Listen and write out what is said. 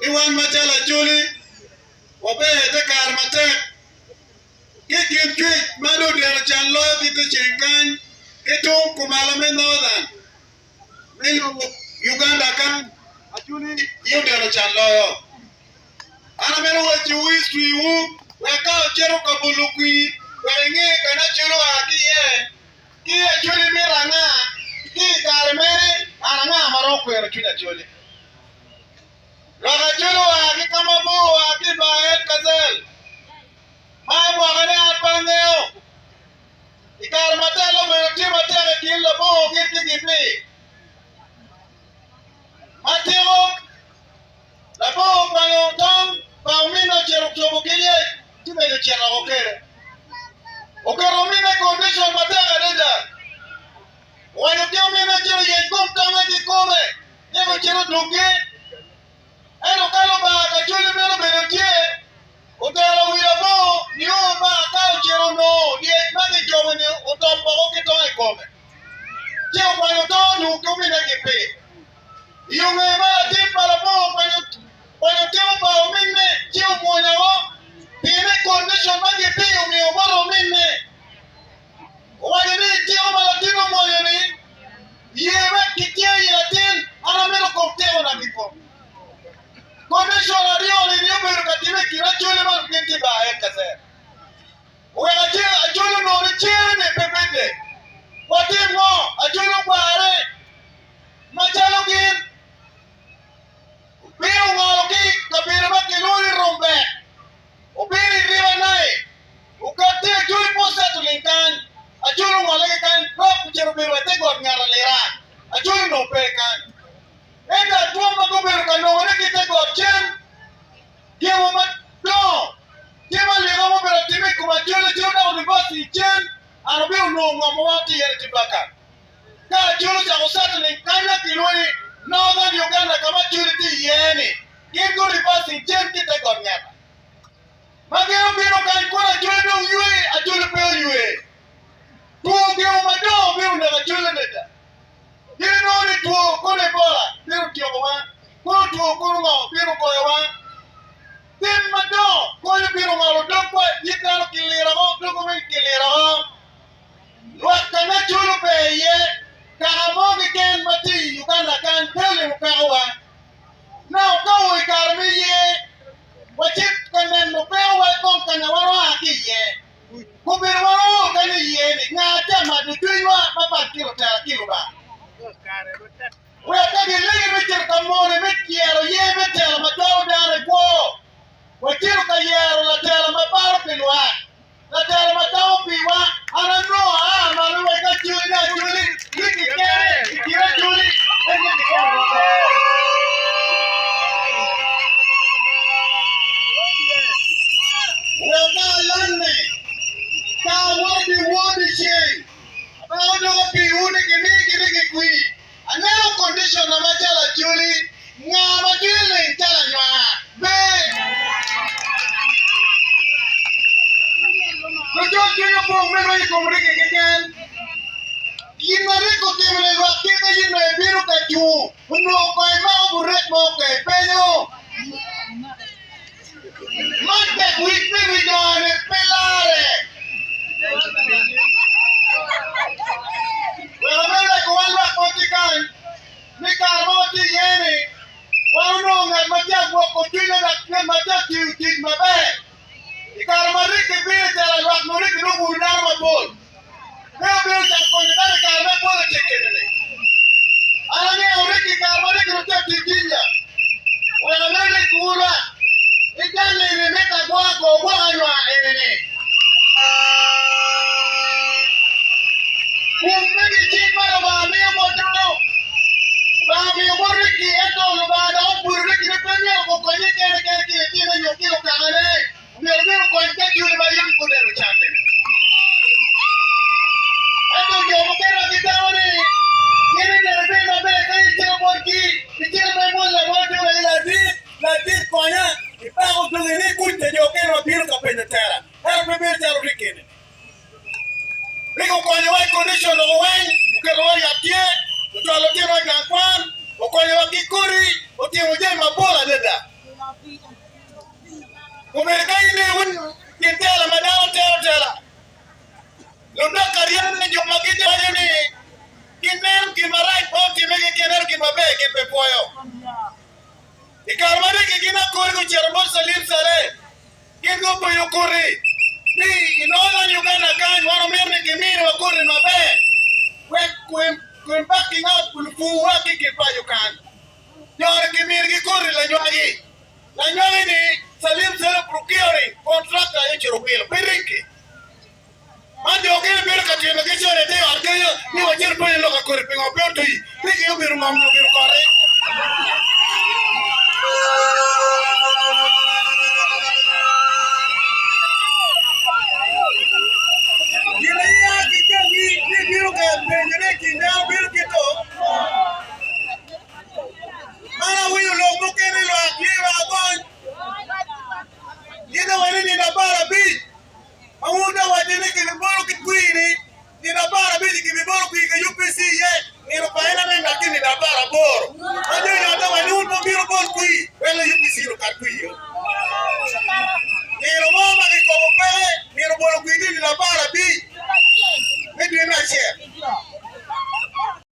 Ni wan macalo Acholi waber i te kare matek ki i kin cwec ma dong odyero can loyo ki te ceng kany ki tung kumalo me Northern me lobo Uganda kany, Acholi aye odyero can loyo. An amito wacciwu history wu wek ka wucito ka bolo kwir wek inge kany Acholi oa ki iye ki Acholi mito anga ki i kare mene an anga ma romo kwero cwiny Acholi. Lwak Acholi oa ki ka mabor oa ki i bar El Kazel ma imwakane an pe angeyo. I kare ma telo obedo tye matek i kin labongo gin ki gipi ma tiko labongo okwanyo tong pa ominne ocito ocobo ki lyec ci medo ocito woko kwede. Oketo ominne i condition matek adada. Owaco ki ominne ci oyec kom tonge kikome ni ocit oduggi. Ento ka Lubanga ka cwinye meno obedo tye, otelo wi labongo nio ma ka ocito onongo lyec ma kicobo-ni otop woko ki tong i kome, ci okwanyo tong odug ki ominne ki pii. I yo nge ma latin pa labongo okwanyo tiko pa ominne ci omwonyo woko, pien ni condition ma gipii omiyo bot ominne. Owaco ni, Tiko ma latin omwoyo-ni, ye wek kitye i latin, an amito kom tikona kikome. Condition aryo-ni ni obedo ka timme i kin Acholi man gin tye i bar El Kazer. Oweko Acholi onongo ni cere-ni pe bede. Watim ngo? Acholi ogware macalo gin. Obino ongolo ki i kabedo ma kilwongo ni Rumbek. Obino i River Nile, okatti Acholi pe oseto ling kany. Acholi ongolle ki kany dok ocito obedo wa i te got ngat alira. Acholi onongo pe kany. Ento atwom ma gubedo ka nongone ki i te got cen, gemo madongo tye ma liko ma obedo atime i kom Acholi ci odoko university i cen, an obino onongo ngom ma wan tye iye ni Tibaka. Ka Acholi ocako settling kany ma kilwongo ni Northern Uganda ka ma Acholi tye iye-ni, Gin gu reversing cen ki te got ngeta. Ma gin obino kany kun Acholi dong ywe, Acholi pe oywe. Two gemo madongo bino neko Acholi adada. Gin inongo ni two kono Ebola bino tyekowa, kono two kono ngo bino goyowa. Tim madongo konyo bino ngolo dogwa, yit dano kiliroko, dogwa weng kiliroko. Lwak ka ma Acholi ober iye, kaka mo keken ma tye i Uganda kany pe olimo pekowa. Nao ka oo i kare me ye, wacit ka neno pekowa i kom ka nga wan oa ki iye. Gubedo wan oo kany i ye ni nga tye amado cwinywa mapat ki lutela ki Lubanga. Wek ka gilegi me cito ka mone me tyero ye me telo ma cwalo dano i kwo, wacito ka yero latela ma paro pi lwak. Latelo ma tamo piwa, an anongo aa malo wek aculi ni aculi, Ricky kene i kin aculi, en Ricky kene maber. Wek ka alanne, ka awoto pi wor dyeceng, abako doko piwu ni gimi Ricky kwir. Aneno condition na macalo acholi, nga ma cwinye leng calo anywar? Be! Lujol cwiny opong me rweny i kom Ricky keken. Gin ma Ricky otimo ni lwak kit ma in nongo ibino ka cungo onongo kong imako burek mo oke penyo. Man tek wic me wi nongo-ni pe larre. Wek amed lego wan lwak ma watye kany ni kare ma watye iye-ni, wan onongo ngat ma tye agwoko cwinywa dok ngat ma tye atiyo tic maber. I kare ma Ricky bino i tela lwak nongo Ricky dong ogudo dano mapol. Me obino cako konyo dano i kare me politik eni-ni. An angeyo Ricky i kare ma Ricky dong tye atic Jinja. Wek amed Ricky wu lwak ni jang eni mito agwoka ko ogwok anywar eni-ni. Gum me gicik ma Lubanga miyo bot dano. Lubanga omiyo bot Ricky ento Lubanga dok opwodo Ricky ni pe myero gukonye kene kene ki litine nyo ki lukakane. Myero gin okony te cwiny ma yam guneno can-ni. Ento jo mukene ma gitamo ni gin ineno ibed maber ka icito botgi, icito ma imwony labol. Obedo ka in iwinyo kin tela ma dano tero tela, ludok aryene jo ma giwaco ni gineno gin marac ma otimme keken ento gin maber gin pe pwoyo. I kare ma diki gin akori gucito bot Salim Saleh, gin gupenyo koti ni, I Northern Uganda kany wan omito ni kiminiwa koti maber wek kwim backing up lupur wa ki i kin paco kany. Joni kiminigi koti lanywagi. Lanywagi ni Salim Saleh procuring contractor aye ocito wilo pe rikki. Man jo okene bedo ka tino ki cone ite ot kenyo ni wacit penyo lok akodi pingo pe otwi ni ki obedo ngom nyo obedo koti. Gin aye ki jami ni bino ka penyo ne kin dano bedo ki to. Man awinyo lok mukene lwak ni agony. Gin owaco ni nino 15 ma wun owaco ni kibibolo ki kwir-ni, nino 15 kibibolo kwir ka UPC iye, nino pa en aye ngat ki nino 18. Ma jo i ot owaco ni wun pe wubino bol kwir, wek la UPC lukat kwir-ru. Nino mo ma kikobo peke, nino bolo kwir tye nino 15 me dwe me acel.